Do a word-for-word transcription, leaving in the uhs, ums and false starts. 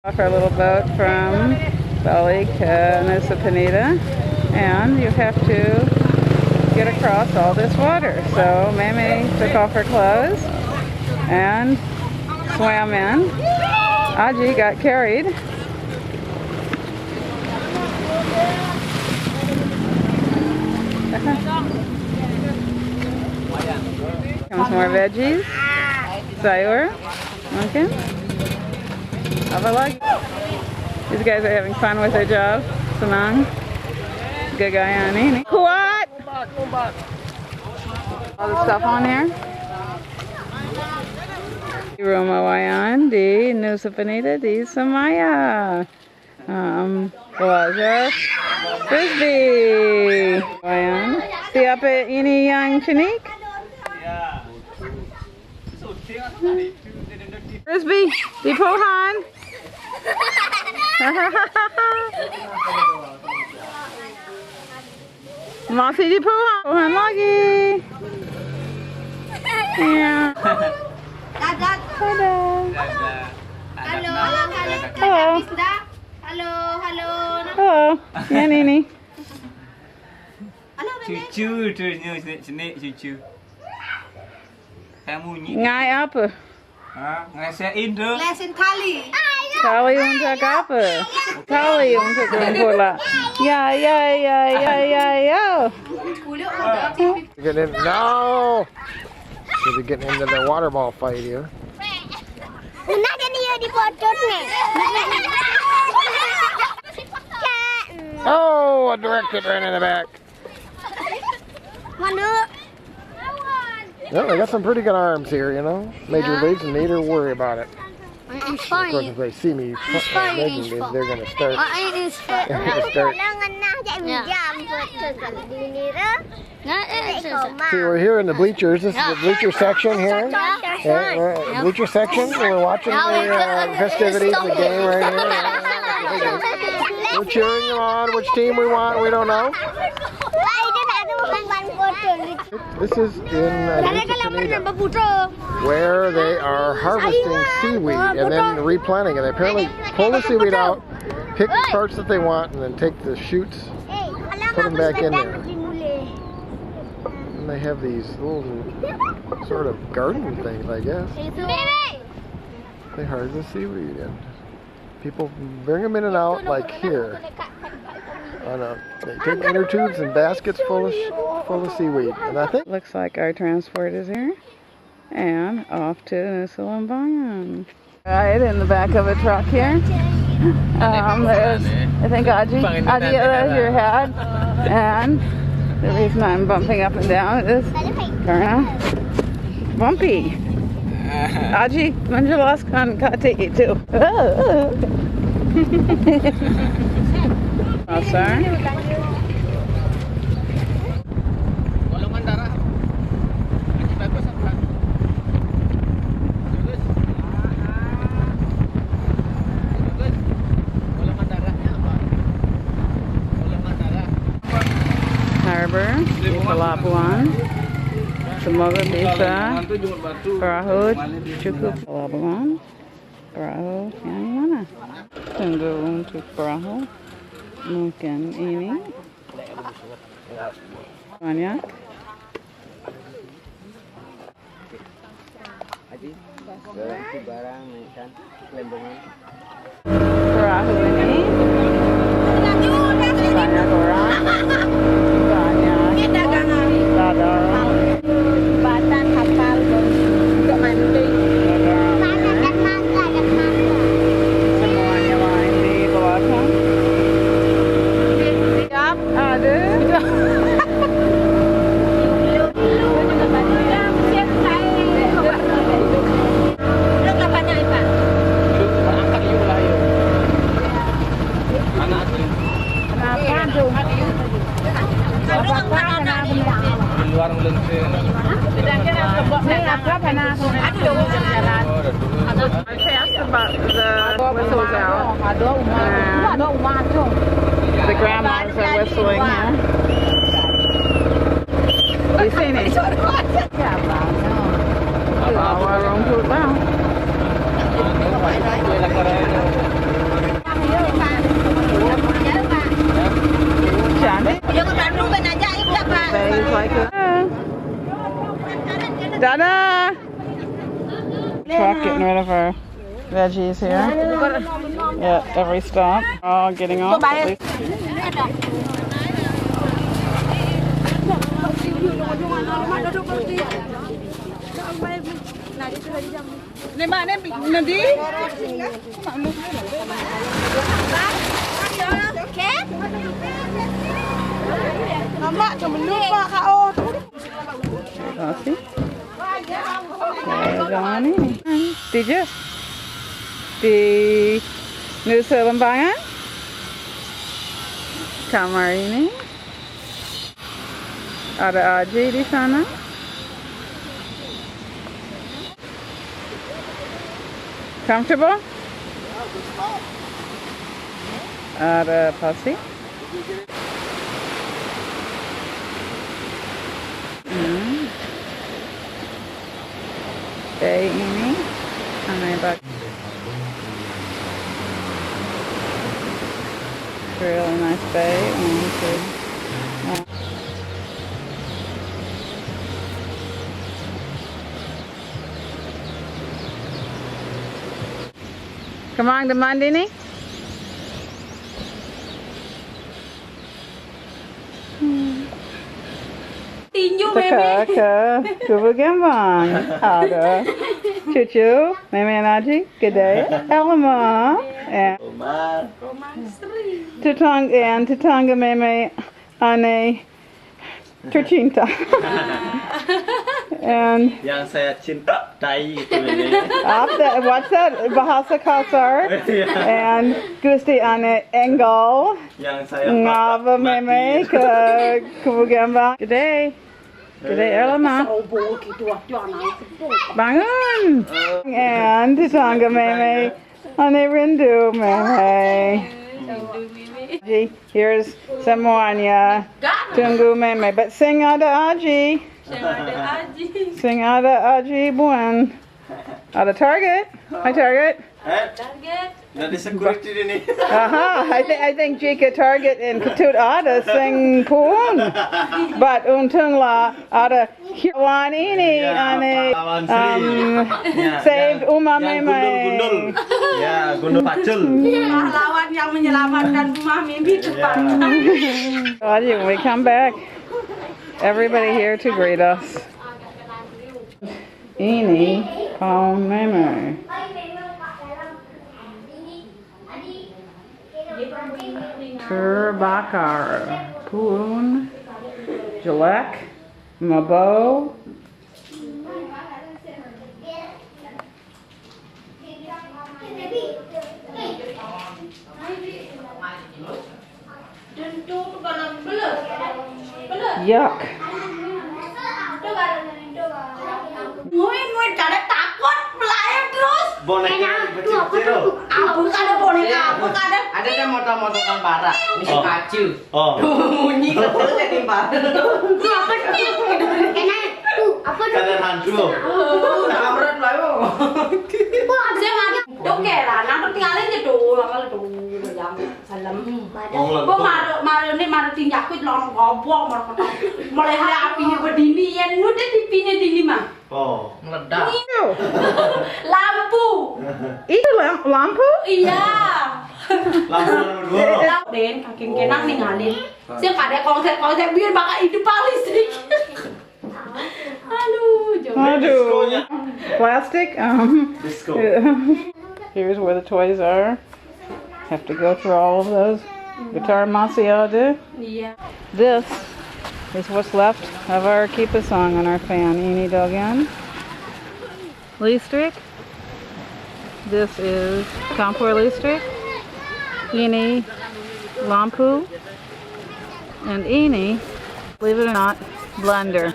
Off our little boat from Bali to Nusa Penida, and you have to get across all this water. So Meme took off her clothes and swam in. Aji got carried. Comes more veggies. Sayur. Okay. Apa lagi? These guys are having fun with their job. Senang. Gagayan ini. Kuat. All the stuff on here. Rumah Wayan di Nusa Penida di Samaya. Um, belajar frisbee. Wayan. Siapa ini yang cantik? Frisbee di pohon. Masih di pohon. Pohon lagi. Iya. Dadah. Dadah. Halo, halo. Halo. Halo, halo. Halo. Yan ini. Halo, Bebe. Cucu tu, senyum, senyum, senyum, cucu. Kamu ni. Ngai apa? Ha? Ngasih Indo. Lesin kali. Kali untuk apa? Kali untuk main bola. Ya, ya, ya, ya, ya, ya. Kulit udah. Get in. No! Should be getting into the water ball fight here. Kenapa dia dipotong ni? Oh, a direct hit right in the back. Mana? Yeah, they got some pretty good arms here, you know. Major leagues need to worry about it. It's Of course, fine. If they see me It's fine, begging, it's they- fine. they're going to start. Ah, it is fine. They're going to start. Yeah. That is just. See, we're here in the bleachers. This is the bleacher section here. Yeah, we're at the bleacher section. We're watching the uh, festivities, the game right here. We're cheering you on. Which team we want, we don't know. This is in uh, Nusa Penida, where they are harvesting seaweed and then replanting. And they apparently pull the seaweed out, pick the parts that they want, and then take the shoots, put them back in there. And they have these little sort of garden things, I guess. They harvest seaweed and people bring them in and out like here. On a, they take inner tubes and baskets full of sh- full of seaweed, and I think Looks like our transport is here. And off to Nusa Lambangan. Right in the back of a truck here. Um, there's, I think Aji, Aji, there's your hat. And the reason I'm bumping up and down is karena bumpy. Aji menjelaskan kata itu. Pasar. Golongan darah. Ini bagus apa? Bagus. Bagus. Golongan darahnya apa? Golongan darah. Harbor di Palabuan. Semoga bisa perahu cukup. Palabuan, perahu yang mana? Tunggu untuk perahu. Mungkin ini. Banyak. Barang kan lembongan. Perahu ini banyak orang, banyak dagang. Jembatan kapal untuk mancing. Dagang. Semuanya lain di belakang. Ada. Anak tu. Di luar melenting. Ask about the whistles out. And the grandmas are whistling here. Di sini. Bawa rumput bang. Veggies here. Yeah, every stop. All getting off. Lassi. Did you? Di Nusa Lembangan? Kamar ini. Ada Aji di sana. Comfortable? Ada Pasi. Hmm. Bay ini. Anai bak. Really nice bay. Kemang deman dini? Tinju, Meme. Ke Kubu Gembang. Ada cucu, Meme and Aji, Gede, Elma, and Roman Sri. Tutang and Tutanga Meme, Ane, Tercinta. And yang saya cintai itu ini. After, what's that? Bahasa kasar. And Gusti Ane Engel. Yang saya ngaba meme ke Kubu Gembang. Gede. Gede Elma. Bangun. And Tutanga Meme. Ane rindu Meme. Ji, here's semuanya. Tunggu Meme. But sing ada Aji. Sing ada Aji buen. Ada Target. Hi, Target. Target. Nanti security ini. Aha, I, th I think Jika Target and Ketut ada sing pun. But untung la ada Kiwan ini ane, um, saved Uma Meme. Gundul. Ya, Gundul Pacul. Pahlawan yang menyelamatkan Uma Meme depan. Aji, we come back. Everybody here to greet us. Ini Paun Meme. Terbakar. Puun. Jelek. Mabou. Yuck. Nguin, nguin, kada takut, melayang terus. Boneka. Enak, tuh, apa tuh? Apa kada boneka, apa kada? Ada kan motor-motor kan bara, misi kacu. Oh. Bunyi kecil jadi bara. Ini apa nih? Enak, tuh, apa tuh? Kada hantu. Tabrak lah, yo. Wah, ada. Saya mati. Dok, ya, lah, nah, tinggalin aja dulu, kalau dulu, ya. Salam. Kok maro, maro ni, maro tinjakku lon gobok, maro kata. Mulai hari apinya berdini, ya, nu deh pipinya dini mah. Oh. Meledak. Lampu. Itu lam lampu? Iya. Lampu dua. Den, kaking kenang ningalin. Saya kada konsep-konsep biar bakal hidup listrik. Aduh, jauh. Aduh. Plastic. Um, here's where the toys are. Have to go through all of those. Guitar masih ada. Yeah. This is what's left of our kipasang and our fan. Ini dagan listrik. This is kompor listrik. Ini lampu. And ini, believe it or not, blender.